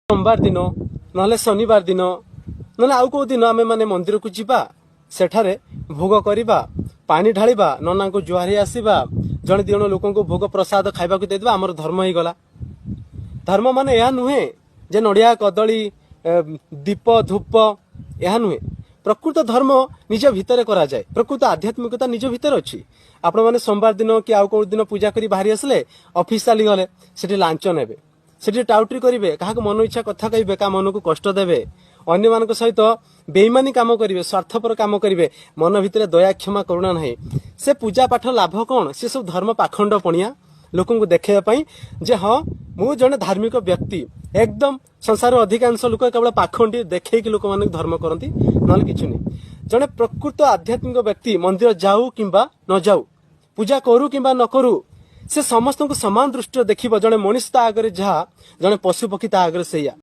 ସୋମବାର ଦିନ ନହେଲେ ଶନିବାର ଦିନ ନହେଲେ ଆଉ କୋଉ ଦିନ ଆମେ ମାନେ ମନ୍ଦିରକୁ ଯିବା, ସେଠାରେ ଭୋଗ କରିବା, ପାଣି ଢାଳିବା, ନନାଙ୍କୁ ଜୁହାର ହେଇ ଆସିବା, ଜଣେ ଦି ଜଣ ଲୋକଙ୍କୁ ଭୋଗ ପ୍ରସାଦ ଖାଇବାକୁ ଦେଇଦେବା, ଆମର ଧର୍ମ ହେଇଗଲା। ଧର୍ମ ମାନେ ଏହା ନୁହେଁ ଯେ ନଡ଼ିଆ କଦଳୀ, ଦୀପ ଧୂପ, ଏହା ନୁହେଁ। ପ୍ରକୃତ ଧର୍ମ ନିଜ ଭିତରେ କରାଯାଏ। ପ୍ରକୃତ ଆଧ୍ୟାତ୍ମିକତା ନିଜ ଭିତରେ ଅଛି। ଆପଣମାନେ ସୋମବାର ଦିନ କି ଆଉ କୋଉ ଦିନ ପୂଜା କରି ବାହାରି ଆସିଲେ, ଅଫିସ ଚାଲିଗଲେ, ସେଠି ଲାଞ୍ଚ ନେବେ, ସେଠି ଟାଉଟରି କରିବେ, କାହାକୁ ମନ ଇଚ୍ଛା କଥା କହିବେ, କାହା ମନକୁ କଷ୍ଟ ଦେବେ, ଅନ୍ୟମାନଙ୍କ ସହିତ ବେଇମାନି କାମ କରିବେ, ସ୍ୱାର୍ଥପର କାମ କରିବେ, ମନ ଭିତରେ ଦୟା କ୍ଷମା କରୁଣା ନାହିଁ। ସେ ପୂଜା ପାଠ ଲାଭ କଣ? ସେ ସବୁ ଧର୍ମ ପାଖଣ୍ଡ ପଣିଆ, ଲୋକଙ୍କୁ ଦେଖେଇବା ପାଇଁ ଯେ ହଁ, ମୁଁ ଜଣେ ଧାର୍ମିକ ବ୍ୟକ୍ତି। ଏକଦମ ସଂସାରର ଅଧିକାଂଶ ଲୋକ କେବଳ ପାଖଣ୍ଡି ଦେଖେଇକି ଲୋକମାନଙ୍କୁ ଧର୍ମ କରନ୍ତି, ନହେଲେ କିଛି ନୁହେଁ। ଜଣେ ପ୍ରକୃତ ଆଧ୍ୟାତ୍ମିକ ବ୍ୟକ୍ତି ମନ୍ଦିର ଯାଉ କିମ୍ବା ନ ଯାଉ, ପୂଜା କରୁ କିମ୍ବା ନ କରୁ, ସେ ସମସ୍ତଙ୍କୁ ସମାନ ଦୃଷ୍ଟିରେ ଦେଖିବ। ଜଣେ ମଣିଷ ତା ଆଗରେ ଯାହା, ଜଣେ ପଶୁ ପକ୍ଷୀ ତା ଆଗରେ ସେଇଆ।